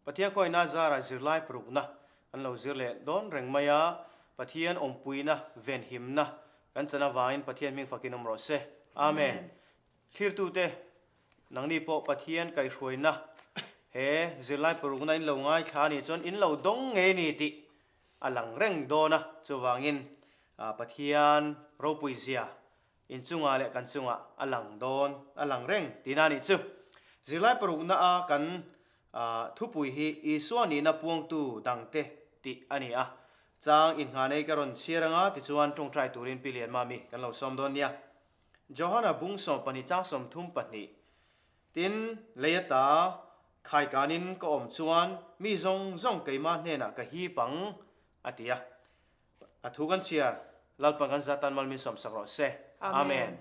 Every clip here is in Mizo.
Pathian khawina zara zirlai parukna kan lo zir leh dawn reng mai a, Pathian awmpuina, venhimna kan chan avangin Pathian hming fakin awm rawh se. Amen. Thlirtute, nangni pawh Pathian kaihhruaina he zirlai parukna in lo ngaithla a nih chuan in lo dawng ngei ni tih a lang reng dawn a, chuvangin Pathian ropui zia in chungah leh kan chungah a lang dawn, a lang reng tihna a nih chu. Zirlai parukna a kan thupui hi Isua nihna puangtu dangte tih a ni a, chang innghanei ka rawn chhiar anga tichuan tawngtai turin Pi Lianmami kan lo sawm dawn nia. Johana bung 12 chang 32, Tin, lei ata khaikanin ka awm chuan mi zawng zawng keimah hnenah ka hip ang, a ti a. A thu kan chhiar, Lalpan kan zatan mal min sawmsak rawh se. Amen.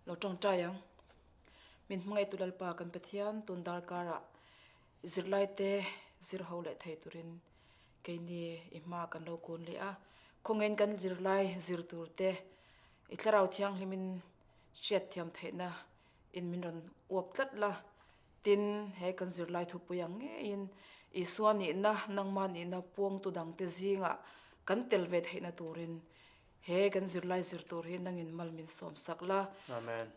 Lo tawngtai ang. Min hmangaihtu Lalpa kan Pathian tun darkarah zirlaite zir ho leh thei turin keini i hma kan lo kun leh a. Khawngain kan zirlai zir turte I Thlarau Thianghlimin hriatthiam theihna in min rawn uap tlat la, tin, he kan zirlai thupui ang ngeiin Isua nihna, nangma nihna puangtu dangte zingah kan tel ve theihna turin he kan zirlai zir tur hi nangin mal min sawmsak la.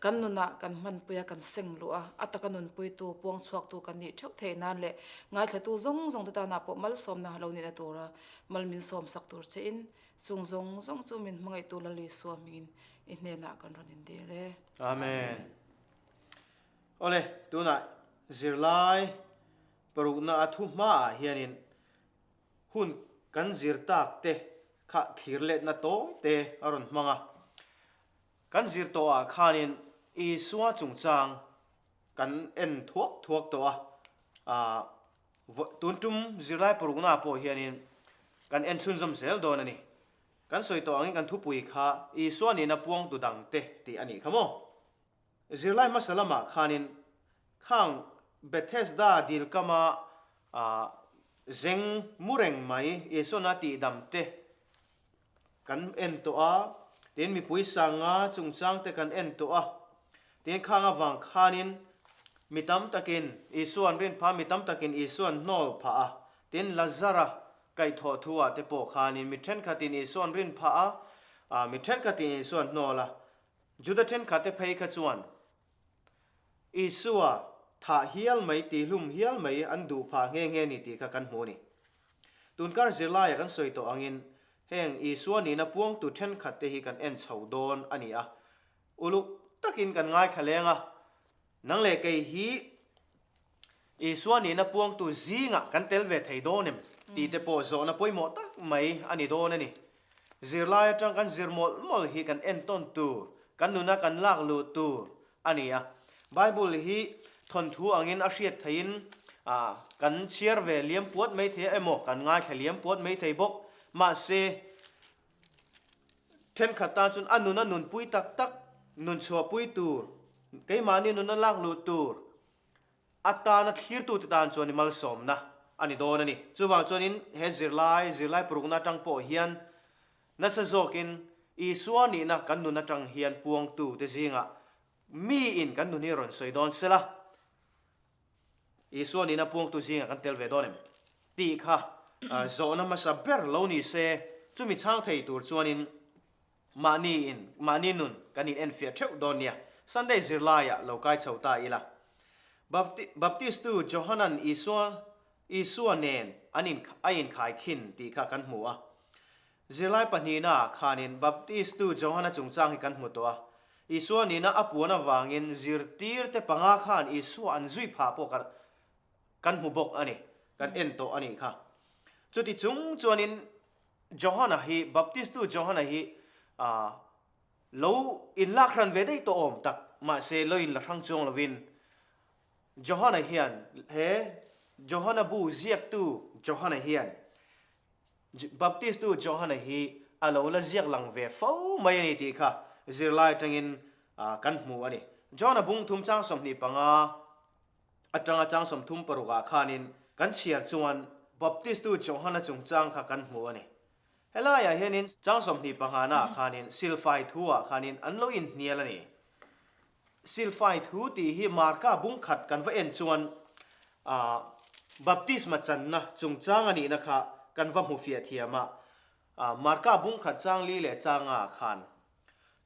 Kan nunah kan hmanpui a, kan seng luh a, a taka nunpuitu, puangchhuaktu kan nih theuh theih nan leh ngaithlatu zawng zawngte tanah pawh malsawmna lo nihna tura mal min sawmsak tur chein Chung zawng zawng chu min hmangaihtu Lal Isua hmingin i hnenah kan rawn indil e. Amen. Awle, tunah zirlai parukna a thu hmaah hianin hun kan zir tak te kha thlir letna tawi te a rawn hmang a. Kan zir tawhah khanin Isua chungchang kan en thuak thuak tawh a, ah Tun tum zirlai parukna pawh hianin kan en chhunzawm zel dawn a ni. Kan sawi tawh angin kan thupui kha Isua nihna puangtu dangte tih a nih kha maw? Zirlai hmasa lamah khanin khang Bethesda dil kama zeng mu reng mai Isuana tihdamte kan en tawh a, tin mipui sanga chungchangte kan en tawh a, tin khang avang khanin mi tam takin Isua an rin phah, mi tam takin Isua an hnawl phah a, tin Lazara kaihthawh thu ah te pawh khanin mi thenkhatin Isua an rin phah a, mi thenkhatin Isua an hnawl a, Juda thenkhat te phei kha chuan Isua thah hial mai, tihlum hial mai an duh phah nghe nghe ni tih kha kan hmu a ni. Tunkar zirlaia kan sawi tawh angin heng Isua nihna puangtu thenkhat te hi kan en chho dawn a ni a. Uluk takin kan ngaithla leng a, nang leh kei hi Isua nihna puangtu zingah kan tel ve thei dawn em tih te pawh zawhna pawimawh tak mai a ni dawn a ni. Zirlai atang kan zir mawlh mawlh hi kan entawn tur, kan nuna kan lak luh tur a ni a. Bible hi thawnthu angin a hriat theihin kan chhiar ve liam puat mai thei a emaw kan ngaithla liam puat mai thei bawk. Mahse, thenkhat tan chuan a nuna nunpui tak tak, nun chhuahpui tur, keimahni nuna lak luh tur, A tana thlirtute tan chuan i malsawmna a ni dawn a ni. Chuvang chuanin he zirlai, zirlai parukna atang pawh hian nasa zawkin Isua nihna kan nun atang hian puangtute zingah miin kan nun hi rawn sawi dawn sela, Isua nihna puangtu zingah kan tel ve dawn em? tih kha zawhna hmasa ber lo ni se, chumi chhang thei tur chuanin Mahni in, mahni nun kan in enfiah theuh dawn nia. Sunday zirlaiah lo kai chho ta ila. Baptist tu Johanan Isua, Isua nen an in, a inkhai khin tih kha kan hmu a. Zirlai pahnihna khanin Baptist tu Johana chungchang hi kan hmu tawh a. Isua nihna a puan avangin zirtirte panga khan Isua an zui phah pawh kan, kan hmu bawk a ni. Kan en tawh a nih kha. Chuti chung chuanin Johana hi, Baptistu Johana hi lo inlak hran ve daih tawh awm tak, mahse lo inla hrang chuang lovin Johana hian he Johana bu ziaktu Johana hian Baptistu Johana hi a lo la ziak lang ve fo mai a ni tih kha zirlai atangin kan hmu a ni. Johana bung thum chang 25. Atanga chang 36 ah khanin kan chhiar chuan Baptistu Johana chungchang kha kan hmu a ni. Helaiah hianin chang 25 na ah khanin silfai thu ah khanin an lo inhnial a ni. Silfai thu tih hi Marka bung khat kan va en chuan ah Baptisma channa chungchang a nihna kha kan va hmu fiah thiam a, Marka bung khat chang li leh changa khan.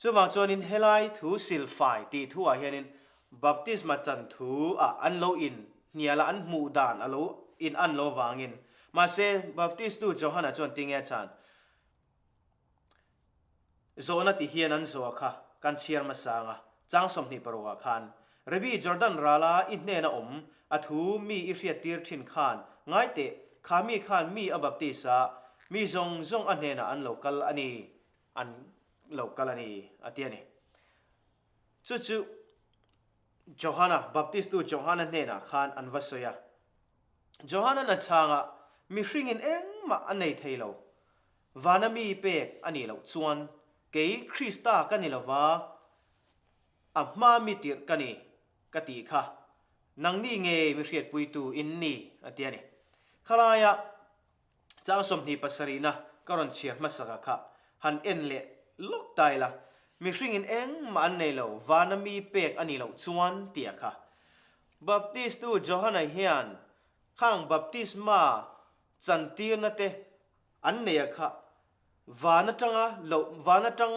Chuvang chuanin helai thu silfai tih thuah hianin Baptisma chan thu ah an lo in hnial a, an hmuh dan a lo in an lo vangin. Mahse, Baptistu Johana chuan tinge a chan? Zawhna ti hian an zawh kha kan chhiar hmasa ang a, chang 26 ah khan, Rabbi Jordan rala i hnena awm a thu mi i hriattir thin khan ngai teh, kha mi khan mi a baptist a, mi zawng zawng a hnenah an lo kal a ni, an lo kal a ni, a ti a ni. Chu chu Johana, Baptistu Johana hnenah khan an va sawi a. Johana na chhangah mihringin engmah a nei thei lo, Vana mi pek a nih loh chuan kei Krista ka ni lova, a hma mi tirh ka ni ka tih kha nangni ngei mi hriatpuitu in ni a ti a ni. Khalaia chang 27na ka rawn chhiar hmasaka kha han en leh lawk ta ila, mihringin engmah an nei lo, vana mi pek a nih loh chuan tih a kha. Baptistu Johana hian khang baptisma chantirna te An nei a kha van atanga loh van atang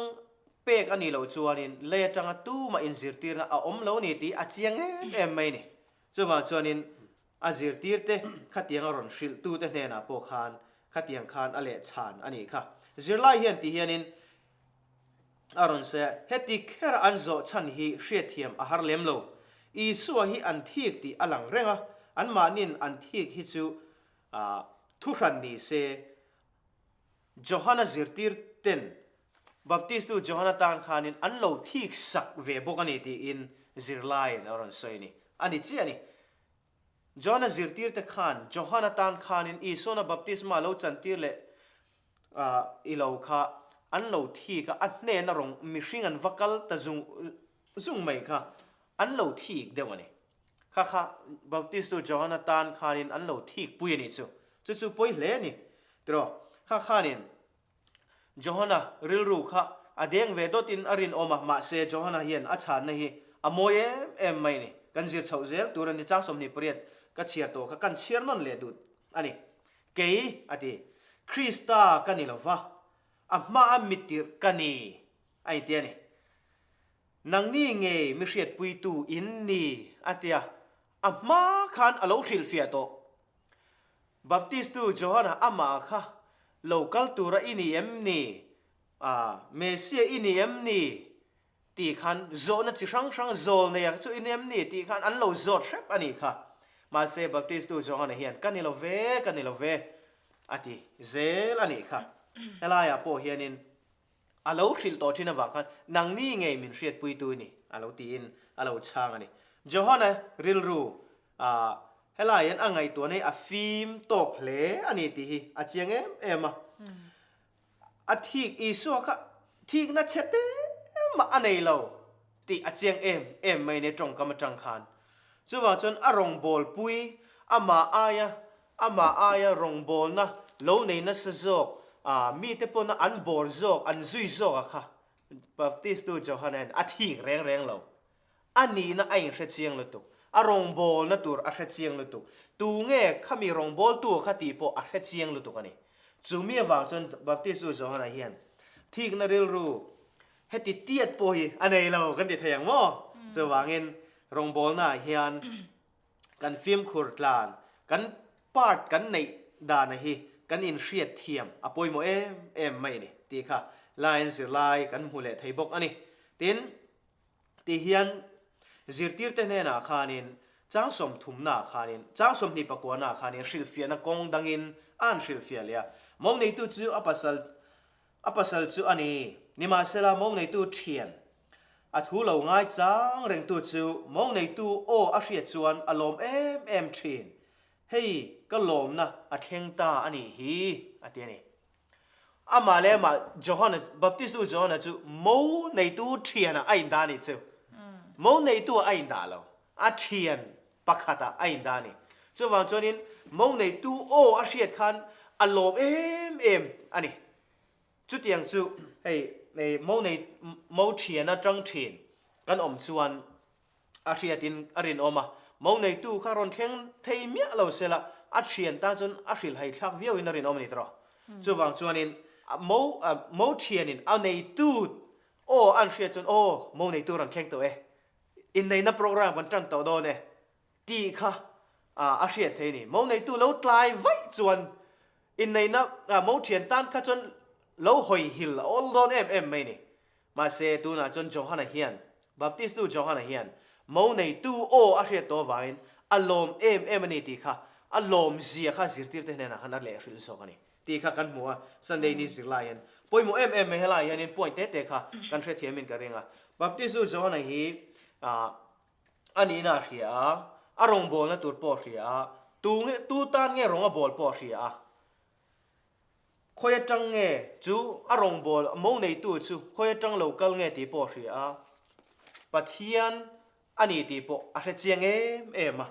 pek a nih loh chuanin lei atanga tumah inzirtirna a awm lo ni tih a chiang em em mai ni. Chuvang chuanin a zirtirte khatiang a rawn hrilhtute hnenah pawh khan khatiang khan a lehchhan a nih kha. Zirlai hian ti hianin a rawn sawi a, heti khera an zawh chhan hi hriatthiam a har lem lo. Isua hi an thik tih a lang reng a, anmahnin an thik hi chu A thuhran ni se, Johana zirtir ten Baptistu Johana tan khanin an lo thik sak ve bawk a ni tiin zirlaiin a rawn sawi a ni. A ni chiah a ni. Johana zirtir te khan Johana tan khanin Isuana baptisma lo chantir leh i lo kha an lo thik a, a hnena rawng mihring an va kal ta zung zung mai kha an lo thik deuh a ni. Kha kha Baptistu Johana tan khanin an lo thik pui a nih chu. Chu chu pawi hle a ni. Tiraw? Kha khanin Johana rilru kha a deng ve dawtin a rinawm a, mahse Johana hian a chhanna hi a mawi em em mai a ni. Kan zir chhoh zel tur a ni. Chang 28 ka chhiar tawh kha kan chhiar nawn leh dut a ni. Kei, a ti, Krista ka ni lo va, a hmaa mittirh ka ni, a inti a ni. Nangni ngei mi hriatpuitu in ni, a ti a. A hma khan a lo hrilhfiah tawh. Baptistu Johana amah kha lo kal tura i ni em ni? A, Mesia i ni em ni? tih khan zawhna chi hrang hrang zawl nei a chu i ni em ni? tih khan an lo zawt hrep a nih kha. Mahse Baptistu Johana hian ka ni lo ve, ka ni lo ve a ti zel a nih kha. Helaiah pawh hianin A lo hrilh tawh thin avang khan nangni ngei min hriatpuitu i ni, a lo tiin a lo chhang a ni. Johana rilru ah helai hian a ngaihtuahna hi a fim tawk hle a ni tih hi a chiang em em a. A thik Isua kha thikna chhe te mah a nei lo tih a chiang em em mai nia tawngkam atang khan. Chuvang chuan a rawngbawlpui amah aia Amah aia rawngbawlna lo nei nasa zawk, a mite pawna an bawr zawk, an zui zawk a kha Baptistu Johana hian a thik reng reng lo. A nihna a inhre chiang lutuk. A rawngbawlna tur a hre chiang lutuk. Tu nge khami rawngbawltu kha tih pawh a hre chiang lutuk a ni. Chu mi avang chuan Baptistu Johana hian thikna rilru heti tiat pawh hi a nei lo kan ti thei ang maw? Chuvangin rawngbawlnaah hian Kan fimkhur tlan, kan part kan neih dana hi kan inhriat thiam a pawimawh em em mai a ni tih kha laiin zirlai kan hmu leh thei bawk a ni. Tin, ti hian zirtirte hnenah khanin chang sawmthumnaah khanin, chang 29naah khanin hrilhfiahna kawng dangin a han hrilhfiah leh a. Mo neitu chu a pasal A pasal chu a ni. Nimahsela mo neitu thian a thu lo ngai chang rengtu chu mo neitu aw a hriat chuan a lawm em em thin. Hei ka lawmna a thleng ta a nih hi, a ti a ni. Amah leh amah Johana, Baptistu Johana chu mo neitu thianah a indah a nih chu. Mo neitu ah a indah lo, a thian pakhatah a indah a ni. Chuvang chuanin mo neitu aw a hriat khan a lawm em em a ni. Chutiang chu hei mo nei mo thian atang thin kan awm chuan a hriatin a rinawm a, mo neitu kha rawn thleng thei miah lo sela. a thian tan chuan a hrilhhai thlak viauin a rinawm a ni tawh. Chuvang chuanin mo mo thianin a neitu aw an hriat chuan aw mo neitu rawn thleng tawh e, inneihna program kan tan tawh dawn e tih kha a hriat thei a ni. Mo neitu lo tlai vaih chuan inneihna mo thian tan kha chuan lo hawi hil a awl dawn em em mai a ni. Mahse, tunah chuan Johana hian, Baptistu Johana hian, mo neitu aw a hriat tawh avangin a lawm em em a ni tih kha, a lawmzia kha zirtirte hnenah khan a leh hrilh zawk a ni tih kha kan hmu a, Sunday ni zirlai hian pawimawh em em mai helaiah hianin point te te kha kan hrethiamin ka ring a. Baptistu Johana hi a nihna a hria a, a rawngbawlna tur pawh a hria a, tu nge, tu tan nge rawng a bawl pawh a hria a. Khawi atang nge chu a rawngbâwl mo neitu chu khawi atang lo kal nge tih pawh a hria a, Pathian a ni tih pawh a hre chiang em em a,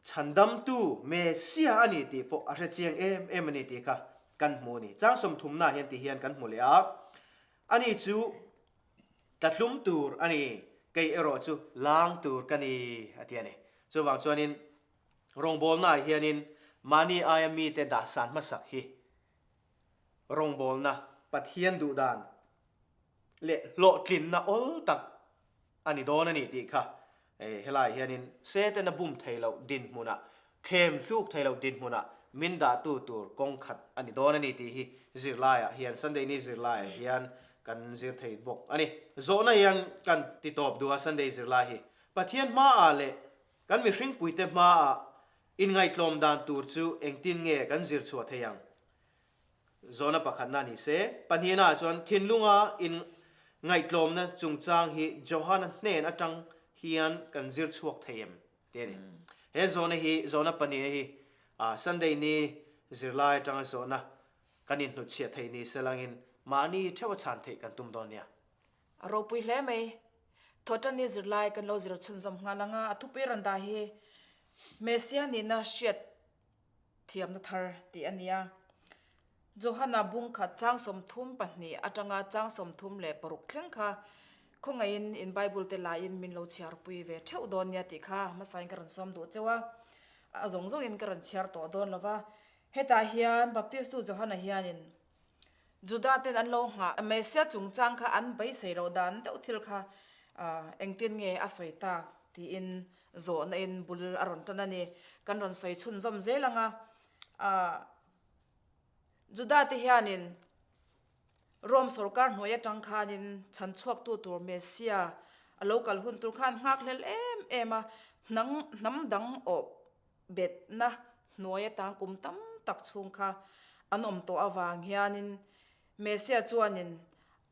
Chhandamtu Messiah a ni tih pawh a hre chiang em em a ni tih kha kan hmu a ni. Chang sawmthumnaah hian tih hian kan hmu leh a, ani chu tlatlum tur a ni, kei erawh chu lang tur ka ni a ti a ni. Chuvang chuanin Rawngbawlnaah hianin mahni aia mite dahsan hmasak hi rawngbawlna Pathian duhdan leh hlawhtlinna awl tak a ni dawn a ni tih kha helaiah hianin Setana bum thei loh dinhmunah, thlem thluk thei loh dinhmunah min dahtu tur kawng khat a ni dawn a ni tih hi zirlaiah hian Sunday ni zirlaiah hian kan zir thei bawk a ni. Zawhna hian kan ti tawp duh a Sunday zirlai hi Pathian hmaah leh Kan mihringpuite hmaah inngaihtlawm dan tur chu engtin nge kan zir chhuah thei ang? Zawhna pakhatna ni se, pahnihnaah chuan thinlunga inngaihtlawmna chungchang hi Johana hnen atang hian kan zir chhuak thei em? tih a ni. He zawhna hi, zawhna pahnihna hi Sunday ni zirlai atanga zawhna kan inhnutchhiah thei ni selangin mahni theuha chhan theih kan tum dawn nia. A ropui hle mai. Thawhtanni zirlai kan lo zir chhunzawm nghal ang a, a thupui rawn dah hi Messia nihna hriat thiamna thar tih a ni a. Johana bung khat chang 32 atanga chang 36 thleng kha khawngaihin in Bible te laiin min lo chhiarpui ve theuh dawn nia tih kha hmasain ka rawn sawm duh cheu a, a zawng zawngin ka rawn chhiar tawh dawn lo va. Hetah hian Baptistu Johana hianin Juda ten an lo nghah. Messia chungchang kha an beisei loh dan deuh thil kha engtin nge a sawi tak tiin zawhna in bul a rawn tan a ni. Kan rawn sawi chhunzawm zel ang a. Juda te hianin Rome sorkar hnuai atang khanin chhan chhuaktu tur Messia a lo kal hun tur khan nghak hlel em em a, hnam dang awp betna hnuai atang kum tam tak chhung kha an awm tawh avang hianin Messia chuanin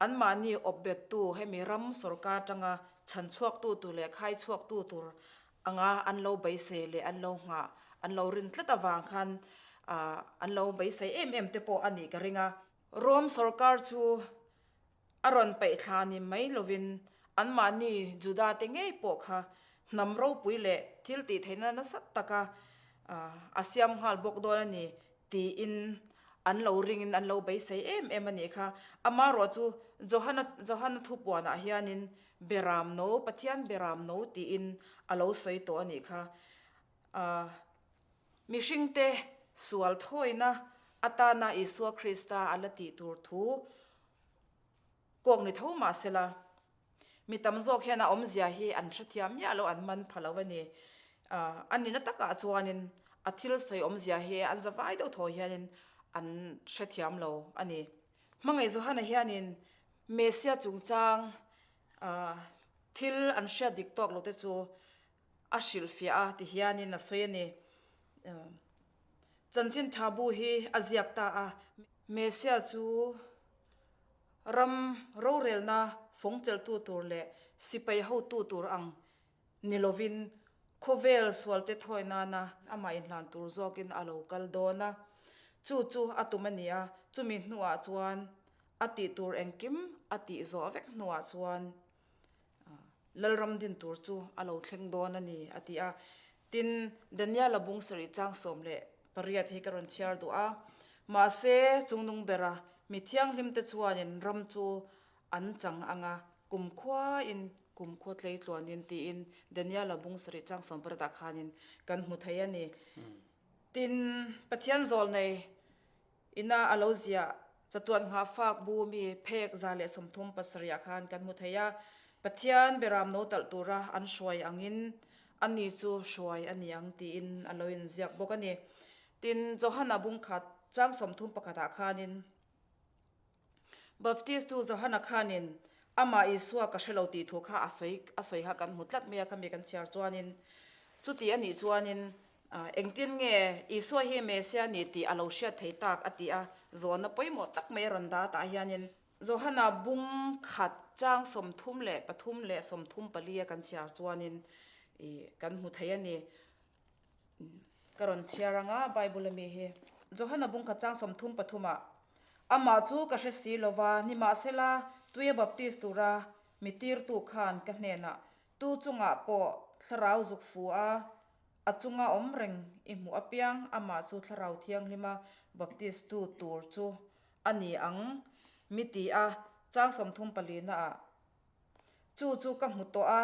anmahni awp bettu hemi ram sorkar atanga chhan chhuaktu tur leh khai chhuaktu tur anga an lo beisei leh an lo nghah an lo rin tlat avang khan an lo beisei em em te pawh a nih ka ring a. Rome sorkar chu A rawn peih thla ni mai lovin anmahni Juda-te ngei pawh kha hnam ropui leh thil tih theihna nasa taka a siam nghal bawk dawn a ni tiin an lo ringin an lo beisei em em a nih kha. Amaherawh chu Johana Johana thupuanah hianin Beram no, Pathian Beram no tiin a lo sawi tawh a nih kha. Mihringte sual thawina atana Isua Krista a la tih tur thu Kawk ni tho mah sela, mi tam zawk hian a awmzia hi an hrethiam miah lo, an man pha lo a ni. A nihna takah chuanin a thil sawi awmzia hi an za vai deuh thaw hianin an hrethiam lo a ni. Hmangaih Johana hianin Messia chungchang thil an hriat dik tawk lo te chu a hrilhfiah a ti hianin a sawi a ni. Chanchin tha bu hi a ziak ta a. Messia chu ram rorelna fawng chelhtu tur leh sipai hotu tur ang ni lovin khawvel sualte thawi nana amah inhlan tur zawkin a lo kal dawn a. Chu chu a tum a ni a, chumi hnuah chuan a tih tur engkim a tih zawh vek hnuah chuan Lalram din tur chu a lo thleng dawn a ni, a ti a. Tin, Daniela bung sarih chang 18 hi ka rawn chhiar duh a. Mahse, chungnung bera mi thianghlimte chuanin ram chu an chang ang a, kumkhuain Kumkhua tlei tluanin tiin Daniela bung sarih chang sawmparatah khanin kan hmu thei a ni. Tin, Pathian zawlnei ina a lo ziah chatuan nghahfak bu mi phek 137 ah khan kan hmu thei a, Pathian beram no talh tura an hruai angin ani chu hruai a ni ang tiin a lo inziak bawk a ni. Tin, Johana bung khat chang 31 ah khanin Baptistu Johana khanin amah Isua ka hre lo tih thu kha a sawi a sawi kha kan hmu tlat mai a, khami kan chhiar chuanin chuti a nih chuanin engtin nge Isua hi Messiah a ni tih a lo hriat thei tak a ti a, zawhna pawimawh tak mai a rawn dah tah hianin Johana bung khat chang 33 leh 34 a kan chhiar chuanin kan hmu thei a ni. Ka rawn chhiar ang a, Bible ami hi. Johana bung khat chang 33 ah, Amah chu ka hre si lo va, nimahsela tuia baptist tura mi tirtu khan ka hnenah tu chungah pawh thlarau zuk fu a, a chunga awm reng i hmuh apiang amah chu thlarau thianghlima baptist tu tur chu a ni ang mi ti a, chang 34 na ah. Chu chu ka hmu tawh a,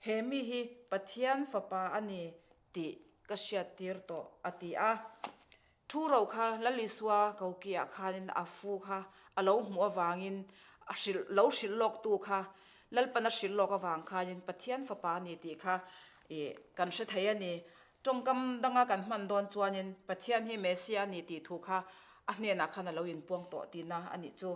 he mi hi Pathian fapa a ni tih ka hriattir tawh, a ti a. Thu ro kha Lal Isua kokiah khanin a fu kha a lo hmuh avangin a hrilh lo hrilh lawktu kha Lalpan a hrilh lawk avang khanin Pathian fapa a ni tih kha ih kan hre thei a ni. Tawngkam danga kan hman dawn chuanin Pathian hi Messiah a ni tih thu kha a hnenah khan a lo inpuang tawh tihna a nih chu.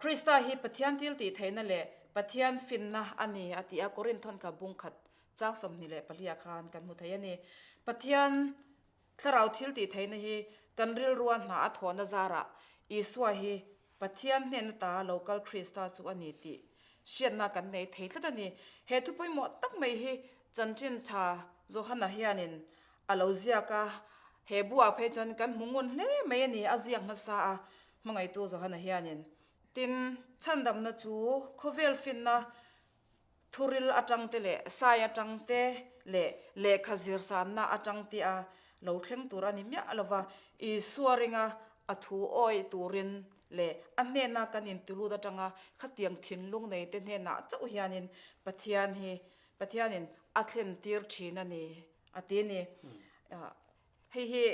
Krista hi Pathian thil tih theihna leh Pathian finna a ni a ti a, Korinth kha bung khat chang 24 ah khan kan hmu thei a ni. Pathian thlarau thil tih theihna hi kan rilrua hna a thawhna zarah Isua hi Pathian hnen ata lo kal Krista chu a ni tih hriatna kan nei thei tlat a ni. He thu pawimawh tak mai hi chanchin tha Johana hianin a lo ziak a, he buah phei chuan kan hmu ngun hle mai a ni, a ziak hmasa a. Hmangaihtu Johana hianin, Tin, chhandamna chu khawvel finna thuril atangte leh sai atangte leh lehkha zirsanna atang tia lo thleng tur a ni miah lo va, Isua ringa a thu awih turin leh a hnena kan intilut atanga khatiang thinlung neite hnenah chauh hianin Pathian hi Pathianin a thlentir thin a ni, a ti a ni. Hei hi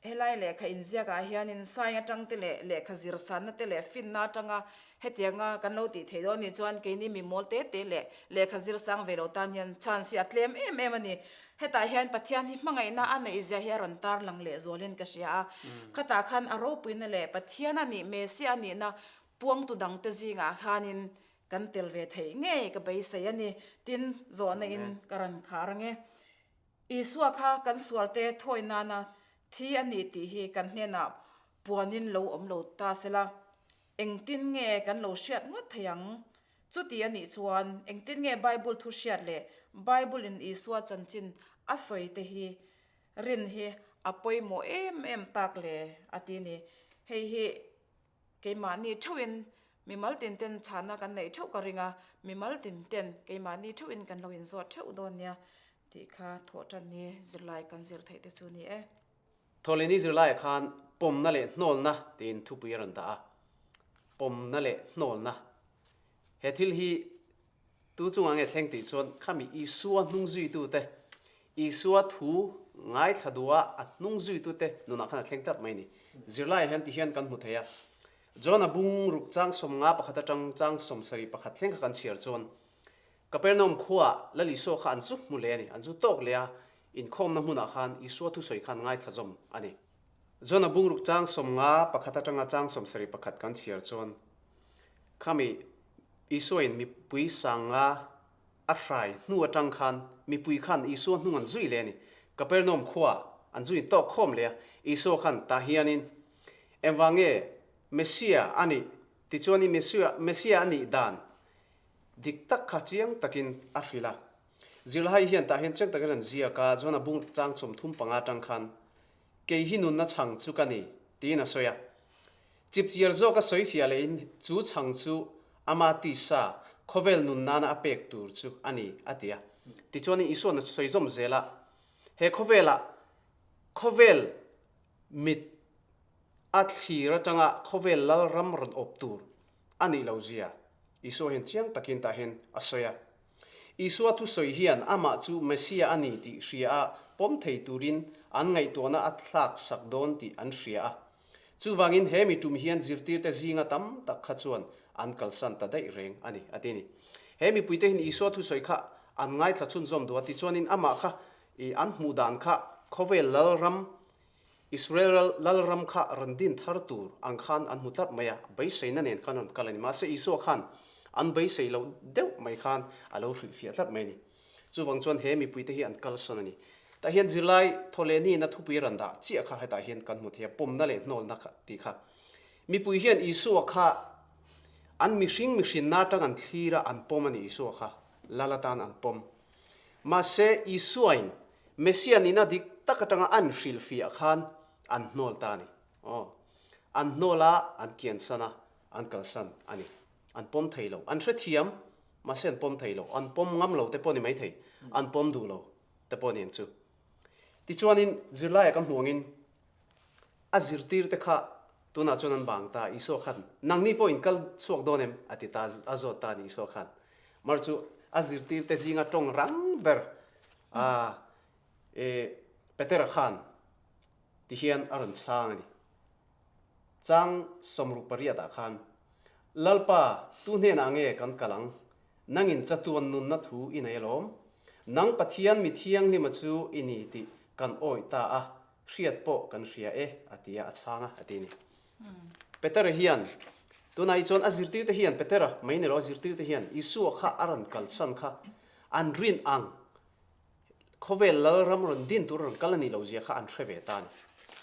Helai lehkha inziakah hianin sign atang te leh lehkha zir sanna te leh finna atanga hetianga kan lo tih theih dawn nih chuan keini mi mawl te te leh lehkha zir sang ve lo tan hian chance hi a tlem em em a ni. Hetah hian Pathian hi hmangaihna a neih zia hi a rawn tarlang leh zualin ka hria a. Khatah khan a ropuina leh Pathian a nih Messiah a nihna puangtu dangte zingah khanin kan tel ve theih ngei ka beisei a ni. Tin, zawhna in ka rawn khar ange. Isua kha kan sualte thawi nana thi a ni tih hi kan hnenah puanin lo awm lo ta sela, engtin nge kan lo hriat ngawt thei ang? Chuti a nih chuan engtin nge Bible thu hriat leh Bible-in Isua chanchin a sawi te hi rin hi a pawimawh em em tak le? a ti a ni. Hei hi Keimahni theuhin mimal tin ten chhana kan neih theuh ka ring a, mimal tin ten keimahni theuhin kan lo inzawt theuh dawn nia tih kha thawh tan ni zirlai kan zir theih te chu ni e. Thawhlehni zirlaiah khan pawmna leh hnawlna tiin thupui a rawn dah a, pawmna leh hnawlna. He thil hi Tu chungah nge thleng tih chuan khami Isua hnung zuitute, Isua thu ngaithla duha a hnung zuitute nunah khan a thleng tlat mai a ni. Zirlaiah hian ti hian kan hmu thei a, John-a bung ruk chang 51 atang chang 71 thleng kha kan chhiar chuan Kapernaum khuaah Lal Isua kha an zu hmu leh a ni, an zu tawk leh a, inkhawmna hmunah khan Isua thusawi khan ngaithla zawm a ni. John-a bung ruk chang 51 atanga chang 71 kan chhiar chuan khami Isuain mipui sanga a hrai hnu atang khan mipui khan Isua hnung an zui leh a ni. Kapernaum khua an zui tawk khawm leh a, Isua khan tah hianin, Engvang nge Messia a nih? Tichuan i Messia a nih dan dik tak kha chiang takin a hrilh a. Zirlai hian tah hian chiang takin an ziak a, chuan a bung chang 35 atang khan, Kei hi nunna chhang chu ka ni, tiin a sawi a. Chipchiar zawka sawi fiah lehin chu chhang chu ama tisa khawvel nun nana a pek tur chu a ni, a ti a. Tichuanin Isua'n a sawi zawm zel a, He khawvelah khawvel mit a thlir atanga khawvel lal ram rawn awp tur a nih lo zia Isua hian chiang takin tah hian a sawi a. Isua thusawi hian amah chu Messiah a ni tih hria a pawm thei turin an ngaihtuahna a thlak sak dawn tih an hria a. Chuvangin he mi tum hian zirtirte zinga tam tak kha chuan an kalsan ta daih reng a ni, a ti a ni. He mipuite hian Isua thusawi kha an ngaithla chhunzawm duh a, tichuanin amah kha i an hmuh dan kha khawvel lalram, Israel lalram kha rawn din thar tur ang khan an hmu tlat mai a, beiseina nen khan rawn kal a ni. Mahse Isua khan an beisei loh deuh mai khan a lo hrilhfiah tlat mai a ni. Chuvang chuan he mipuite hi an kalsawn a ni. Tah hian zirlai thawhlehniin a thupui rawn dah chiah kha hetah hian kan hmu thei a, pawmna leh hnawlna kha tih kha. Mipui hian Isua kha an mihring mihrinna atang an thlir a, an pawm a ni Isua kha lal atan an pawm. Mahse Isuain Messiah nihna dik tak atanga an hrilhfiah khan an hnawl ta a ni. Aw, an hnawl a, an kiansan a, an kalsan a ni. An pawm thei lo. An hrethiam, mahse an pawm thei lo. An pawm ngam lo te pawh ni maithei. An pawm duh lo te pawh ni ang chu. Tichuanin zirlaiah kan hmuh angin a zirtir te kha tunah chuan an bang ta, Isua khan, Nangni pawh in kal chhuak dawn em? a ti ta, a zawt ta a ni Isua khan. Mar chu a zirtir te zinga tawng rang ber a e Petera khan ti hian a rawn chhang a ni. Chang 68 ah khan, Lalpa, tu hnenah nge kan kal ang? Nangin chatuan nunna thu i nei alawm. Nang Pathian mi thianghlima chu i ni tih kan awih ta a, hriat pawh kan hria e, a ti a, a chhang a, a ti a ni. Petera hian, tunah hi chuan a zirtirte hian, Petera mai ni lo, a zirtirte hian Isua kha a rawn kal chhan kha an rin ang Khawvel lalram rawn din tur rawn kal a nih lohzia kha an hre ve ta a ni.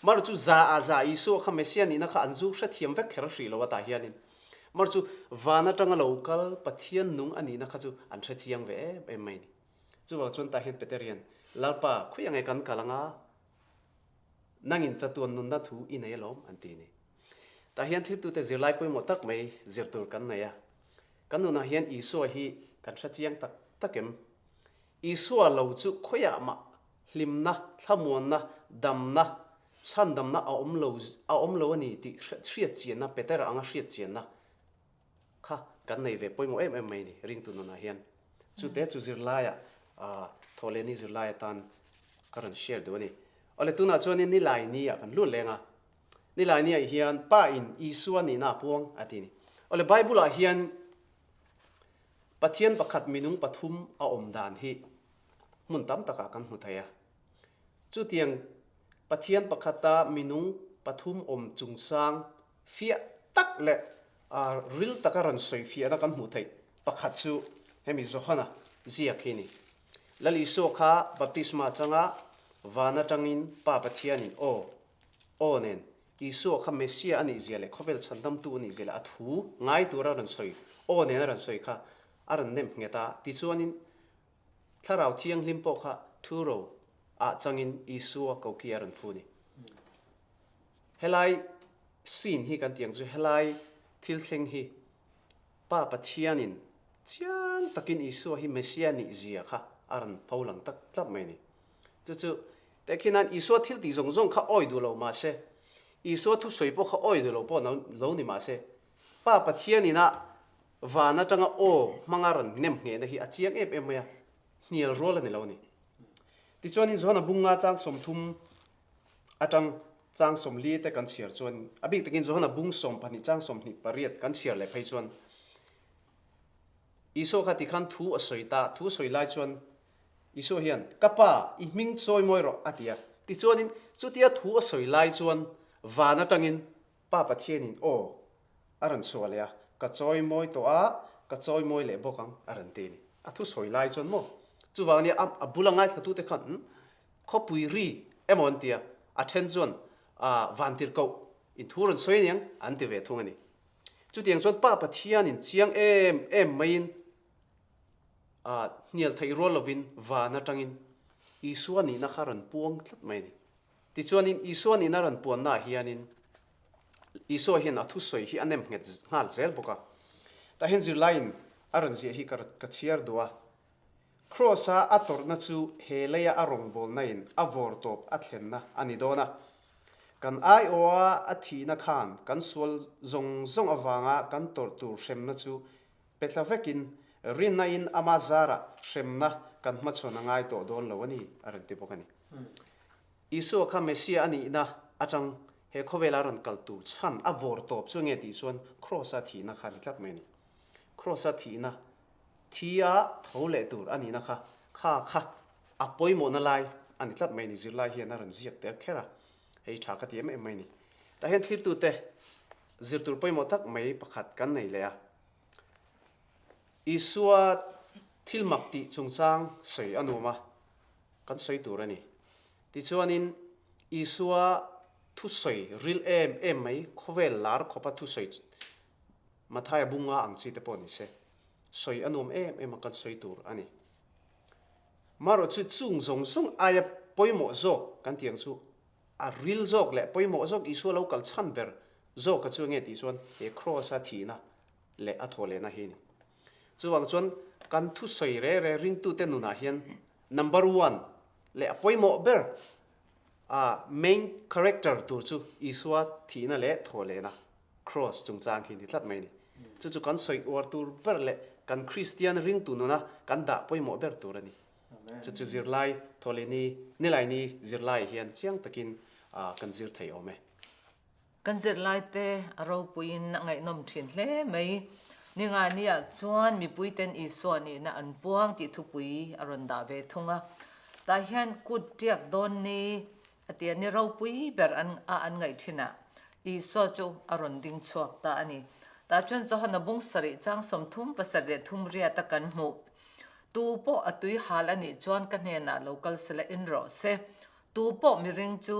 Mar chu za ah za Isua kha Messiah nihna kha an zu hrethiam vek kher hrih lo atah hianin mar chu van atanga lo kal Pathian nung a nihna kha chu an hre chiang ve em em mai a ni. Chuvang chuan tah hian Peter hian, Lalpa, khawi ange kan kal anga nangin chatuan nunna thu i nei alawm an ti a ni. Tah hian thlirtute zirlai pawimawh tak mai zir tur kan nei a. Kan nunah hian Isua hi kan hre chiang tak tak em? Isua lo chu khawiah mah hlimna, thlamuanna, damna, chhandamna a awm lo a awm lo a ni tih hriat chianna, Petera anga hriat chianna kha kan nei ve pawimawh em em mai a ni ringtu nunah hian. Chute chu zirlaiah thawhlehni zirlai atan ka rawn share duh a ni. Awle tunah chuanin Nilai ni-ah kan lut leng a. Nilai ni-ah hian Pa in Isua nihna a puang a ti a ni. Awle Bible-ah hian Pathian pakhat minung pathum a awm dan hi hmun tam takah kan hmu thei a. Chutiang Pathian pakhata minung pathum awm chungchang fiah tak leh ril taka rawn sawi fiahna kan hmuh theih pakhat chu hemi Johana ziak hi a ni. Lal Isua kha baptisma changa van atangin Pa Pathianin aw aw nen Isua kha Messiah a nih zia leh khawvel chhandamtu a nih zia leh a thu ngai tura rawn sawi, aw nen a rawn sawi kha a rawn nem nghet a. Tichuanin Thlarau Thianghlim pawh kha thu ro ah changin Isua koki a rawn fu a ni. Helai scene hi kan tih ang chu helai thil thleng hi Pa Pathianin chiang takin Isua hi Messiah nih zia kha a rawn pho lang tak tlat mai a ni. Chu chu tehkhinan Isua thil tih zawng zawng kha awi duh lo mah se, Isua thusawi pawh kha awi duh lo pawh lo ni mah se, Pa Pathian ina van atanga aw hmanga rawn nem nghehna hi a chiang em em mai a, hnial rual a ni lo a ni. Tichuanin Johana bunga chang 30 atang chang 40 te kan chhiar chuan, a bik takin Johana bung 12 chang 28 kan chhiar leh phei chuan, Isua kha tikhan thu a sawi ta, thu a sawi lai chuan Isua hian, Ka Pa, i hming chawi mawi rawh, a ti a. Tichuanin, chutia thu a sawi lai chuan van atangin Pa Pathianin aw a rawn chhuah leh a, Ka chawi mawi tawh a, ka chawi mawi leh bawk ang, a rawn ti a ni. A thu sawi lai chuan maw? Chuvang nia, a bula ngaithlatute khan, Umm, khawpui ri emaw an ti a, a then chuan, Aa, vantirhkoh in thu rawn sawi aniang, an ti ve thung a ni. Chutiang chuan Pa Pathianin chiang em em maiin a hnial theih rual lovin van atangin Isua nihna kha rawn puang tlat mai a ni. Tichuanin Isua nihna rawn puannaah hianin Isua hian a thusawi hi a nem nghet nghal zel bawk a. Tah hian zirlaiin a rawn ziah hi ka chhiar duh a. Kraws-a a tawrhna chu he leia a rawngbawlnain a vawr tawp a thlenna a ni dawn a. Kan aiawha a thihna khan kan sual zawng zawng avanga kan tawrh tur hremna chu Pe tla vekin. Rinna-in ama zarah hremna kan hmachhawn a ngai tawh dawn lo a ni, a rawn ti bawk a ni. Isua kha Messiah a nihna atang he khawvela rawn kal tur chhan a vawr tawp chu nge tih chuan Kraws-a thihna kha a ni tlat mai a ni. Kraws-a thihna, thi a tho leh tur a nihna kha, kha kha a pawimawhna lai a ni tlat mai a ni. Zirlai hian a rawn ziak ter kher a, hei tha ka ti em em mai a ni. Tah hian thlirtute zir tur pawimawh tak mai pakhat kan nei leh a. Isua thil mak tih chungchang sawi a nuam a, kan sawi tur a ni. Tichuanin Isua thusawi ril em em mai, khawvel lar khawpa thusawi Mathaia bunga ang chi te pawh ni se, sawi a nuam em em a kan sawi tur a ni. Marawh chu chung zawng zawng aia pawimawh zawk kan tih ang chu a ril zawk leh pawimawh zawk Isua lo kal chhan ber zawka chu enge tih chuan he Kraws-a thihna leh a thawh lehna hi a ni. Chuvang chuan kan thusawi re re ringtute nunah hian number one leh a pawimawh ber a main character tur chu Isua thihna leh thawh lehna Kraws chungchang hi ni tlat mai a ni. Chu chu kan sawi uar tur ber leh kan Kristian ringtu nuna kan dah pawimawh ber tur a ni. Chu chu zirlai thawh leh ni nilaini zirlai hian chiang takin kan zir thei awm e. Kan zirlaite a ropuiin a ngaihnawm thin hle mai. Ningani-ah chuan mipuiten Isua nihna an puang tih thupui a rawn dah ve thung a. Tah hian kut tiak dawn ni a ti a, ni ropui ber an a an ngaih thinah Isua chu a rawn ding chhuak ta a ni. Tah chuan Johana bung sarih chang 30 pasarih leh thum riata kan hmuh. Tu pawh a tui hal a nih chuan ka hnenah lo kal sela in rawh se. Tu pawh miring chu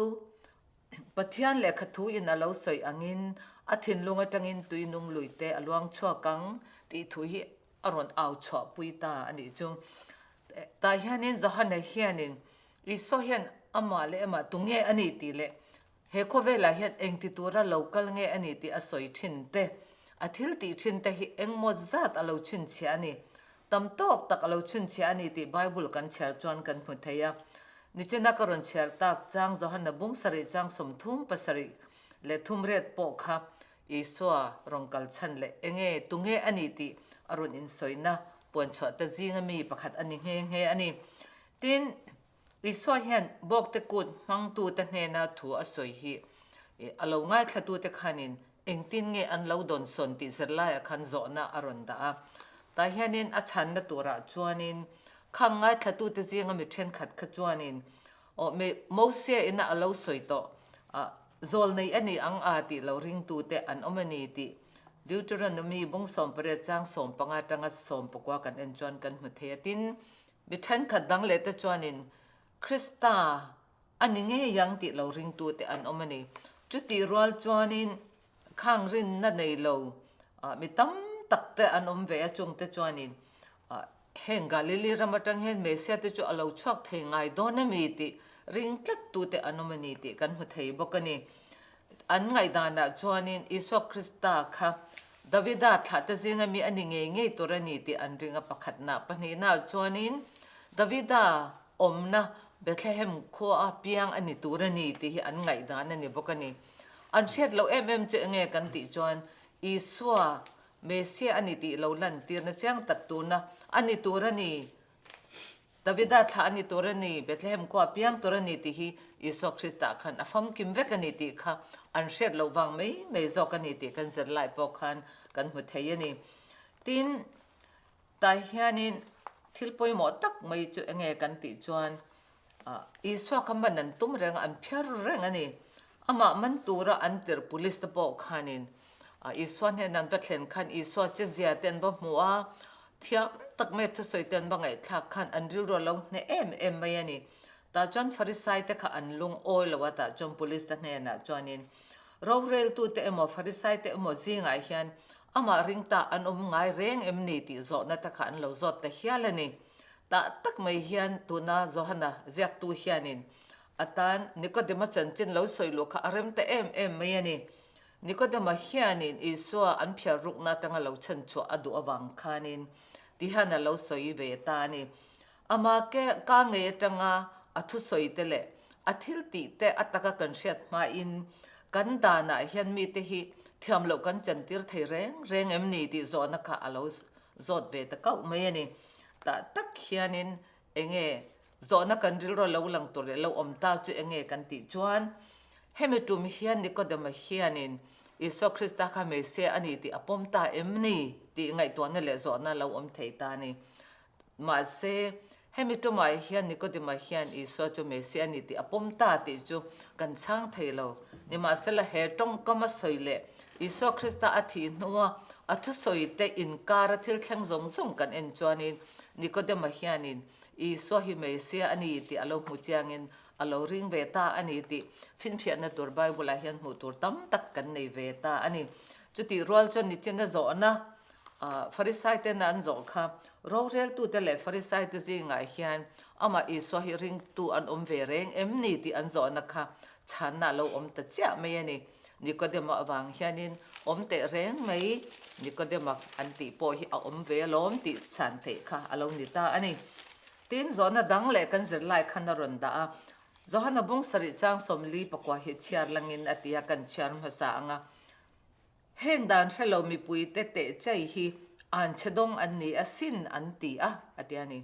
Pathian lehkha thu in a lo sawi angin a thinlung atangin tui nung lui te a luang chhuak ang tih thu hi a rawn au chhuah pui ta a nih chu. Tah hianin Johana hianin Isua hian amah leh amah tu nge a nih tih leh he khawvelah hian engti tura lo kal nge a nih tih a sawi thin te, a thil tih thin te hi engmaw zat a lo chhinchhiah a ni. Tam tawk tak a lo chhunchhiah a ni tih Bible kan chhiar chuan kan hmu thei a. Nichina ka rawn chhiar tak chang Johana bung sarih chang 30 pasarih leh thum ret pawh kha Isua rawn kal chhan leh enge tunge a ni tih a rawn insawina puanchhuah te zinga mi pakhat a ni nghe nghe a ni. Tin, Isua hian bawkte kut hmangtute hnena thu a sawi hi a lo ngaithlatute khanin engtin nge an lo dawnsawn tih zirlaiah khan zawhna a rawn dah a. Tah hianin a chhanna turah chuanin khang ngaithlatute zinga mi thenkhat kha chuanin aw mi Mosia ina a lo sawi tawh a zawl nei a ni ang a tih lo ringtute an awm a ni tih Deuteronomy bung 18 chang 15 atanga 19 kan en chuan kan hmu thei a. Tin, Mi thenkhat dang leh te chuanin Krista a ni ngei ang tih lo ringtute an awm a ni. Chutih rual chuanin khang rinna nei lo mi tam tak te an awm ve a, chungte chuanin heng Galili ram atang hian Messiah te chu a lo chhuak thei ngai dawn a mi tih ring tlat tute an awm a ni tih kan hmu thei bawk a ni. An ngaihdanah chuanin Isua Krista kha Davida thlahte zinga mi a ni ngei ngei tur a ni tih an ring a pakhatna. Pahnihnaah chuanin Davida awmna Bethlehem khua a piang a ni tur a ni tih hi an ngaihdan a ni bawk a ni. An hriat loh em em chu enge kan tih chuan Isua Messiah a ni tih lo lantirna chiang tak turna a ni tur a ni. Davida thlah a ni tur a ni, Bethlehem khua piang tur a ni tih hi Isua Krista khan a famkim vek a ni tih kha an hriat loh vang mai mai zawk a ni tih kan zir lai pawh khan kan hmu thei a ni. Tin, tah hianin thil pawimawh tak mai chu enge kan tih chuan Isua kha man an tum reng a, an phiar reng a ni. Amah man tura an tirh police te pawh khanin Isua hnenah an va thlen khan Isua chezia te an va hmu a, thiam tak mai a thusawi te an va ngaihthlak khan an rilru a lo hneh em em mai a ni. Tah chuan Farisai te kha an lungawi lo a, tah chuan police te hnenah chuanin roreltute emaw Farisai te emaw zingah hian amah ring ta an awm ngai reng em ni tih zawhna te kha an lo zawt ta hial a ni. Tah tak mai hian tuna Johana ziaktu hianin A tan Nikodema chanchin lo sawi luh kha a rem ta em em mai a ni. Nikodema hianin Isua an phiar rukna atanga lo chhanchhuah a duh avang khanin tihian a lo sawi ve ta a ni. Ama ke ka ngei atanga a thusawi te leh a thil tih te a taka kan hriat hmain kan danah hian mite hi thiam loh kan chantir thei reng reng em ni tih zawhna kha a lo. zawt ve ta kauh mai a ni. Tah tak hianin enge zawhna kan rilru lo lang tur leh lo awm ta chu enge kan tih chuan hemi tum hian Nikodema hianin Isua Krista kha Messiah a ni tih a pawm ta em ni tih ngaihtuahna leh zawhna lo awm thei ta a ni. Mahse, hemi tumah hian Nikodema hian Isua chu Messiah a ni tih a pawm ta tih chu kan chhang thei lo. Nimahsela, he tawngkam a sawi leh Isua Krista a thih hnua a thusawi te inkara thil thleng zawng zawng kan en chuanin Nikodema hianin Isua hi Messiah a ni tih a lo hmu chiangin a lo ring ve ta a ni tih finfiahna tur Bible-ah hian hmuh tur tam tak kan nei ve ta a ni. Chutih rual chuan nichina zawhna Farisai tena an zawh kha roreltute leh Farisai te zingah hian amah Isua hi ringtu an awm ve reng em ni tih an zawhna kha chhanna a lo awm ta chiah mai a ni. Nikodema avang hianin awm teh reng mai Nikodema an tih pawh hi a awm ve alawm tih chhan theih kha a lo ni ta a ni. Tin, zawhna dang leh kan zirlai khan a rawn dah a, Johana bung sarih chang 40 pakua hi chhiar langin a ti a, kan chhiar hmasa ang a. Heng dan hre lo mipuite teh chei hi an chhe dawng an ni asin an ti a, a ti a ni.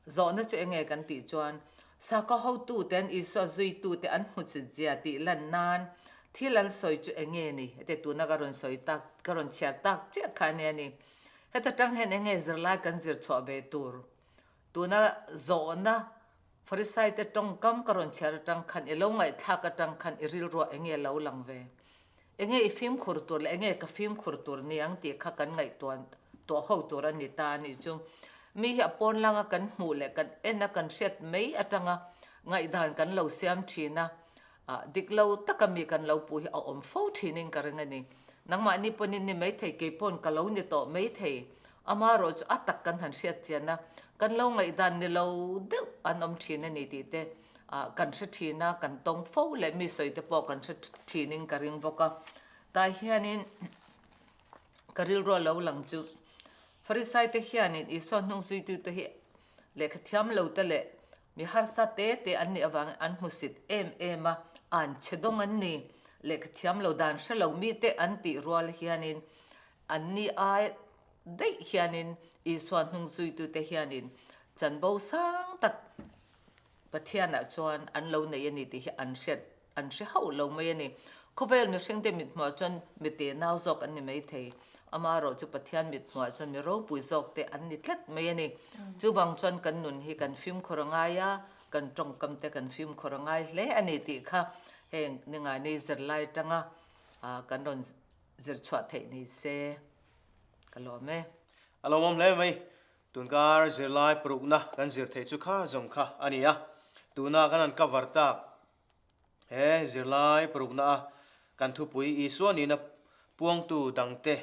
Zawhna chu enge kan tih chuan, sakhaw hotuten Isua zuitute an hmusit zia tih lan nan thil an sawi chu enge ni? Heti tuna ka rawn sawi tak, ka rawn chhiar tak chiah kha ania ni. Heta tang hian enge zirlai kan zir chhuah ve tur? Tuna zawhna Pharisaite tawngkam ka rawn chhiar atang khan i lo ngaihthlak atang khan i rilruah enge lo lang ve? Enge i fimkhur tur leh enge ka fimkhur tur ni ang tih kha kan ngaihtuah tuah ho tur a ni ta a nih chu. Mi hi a pawn langa kan hmuh leh kan en a kan hriat mai atanga ngaihdan kan lo siam thin a, dik lo taka mi kan lo puh hi a awm fo thinin ka ring a ni. Nangmahni pawhin ni maithei kei pawn ka lo ni tawh maithei. Amaherawh chu a tak kan han hriat chian a, kan lo ngaihdan ni lo deuh an awm thin a ni tih te kan hre thin a, kan tawng fo leh mi sawi te pawh kan hre thinin ka ring bawk a. Tah hianin ka rilru a lo lang chu Farisai te hianin Isua hnung zuitute hi lehkha thiam lo te leh mi harsa te te an nih avangin an hmusit em em a, an chhe dawng an ni. Lehkha thiam lo dan hre lo mite an tih rual hianin an ni ai daih hianin Isua hnung zuitute hianin chanvo sang tak Pathianah chuan an lo nei a ni tih hi an hriat an hre hauh lo mai a ni. Khawvel mihringte mithmuah chuan mi tenau zawk an ni mai thei. Amaherawh chu Pathian mithmuah chuan mi ropui zawk te an ni tlat mai a ni. Chuvang chuan kan nun hi kan fimkhur a ngai a, kan tawngkam te kan fimkhur a ngai hle a ni tih kha heng ningaini zirlai atanga kan rawn zir chhuah theih ni se ka lawm e. A lawmawm hle mai. Tunkar zirlai parukna kan zir theih chu kha zawng kha a ni a, tuna kan han cover tak he zirlai parukna a kan thupui Isua nihna puangtu dangte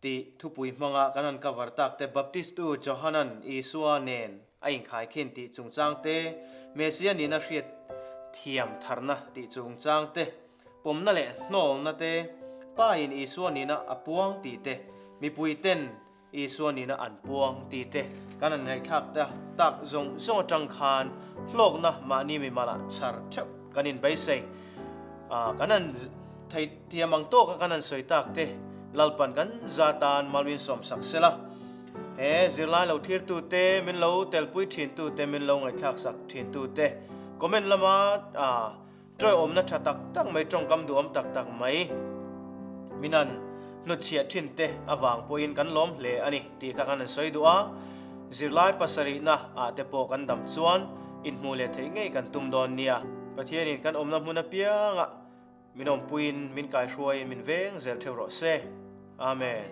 tih thupui hmanga kan han cover tak te Baptistu Johanan Isua nen a inkhaikhin tih chungchang te, Messia nihna hriat thiam tharna tih chungchang te, pawmna leh hnawlna te, Pa in Isua nihna a puang tih te, mipui ten Isua nihna an puang ti te kan han ngaihthlak ta tak zawng zawng atang khan hlawkna mahni mimalah chhar theuh kan inbeisei a, kan han thei thiam ang tawka kan han sawi tak te Lalpan kan za tan malwin sawmsak sela. He zirlai lo thirtu te, min lo telpui thintu te, min lo ngaihthlak sak thintu te comment lama a Ṭawihawmna ṭha tak tak mai, ṭawngkam duhawm tak tak mai min han hnutchhiah ṭhin te avang pawhin kan lawm hle a ni tih kha kan han sawi duh a. Zirlai pasarihna ah te pawh kan dam chuan inhmuh leh theih ngei kan tum dawn nia. Pathianin kan awmna hmun apiangah min awmpuiin min kaihruaiin min veng zel theuh rawh se. Amen.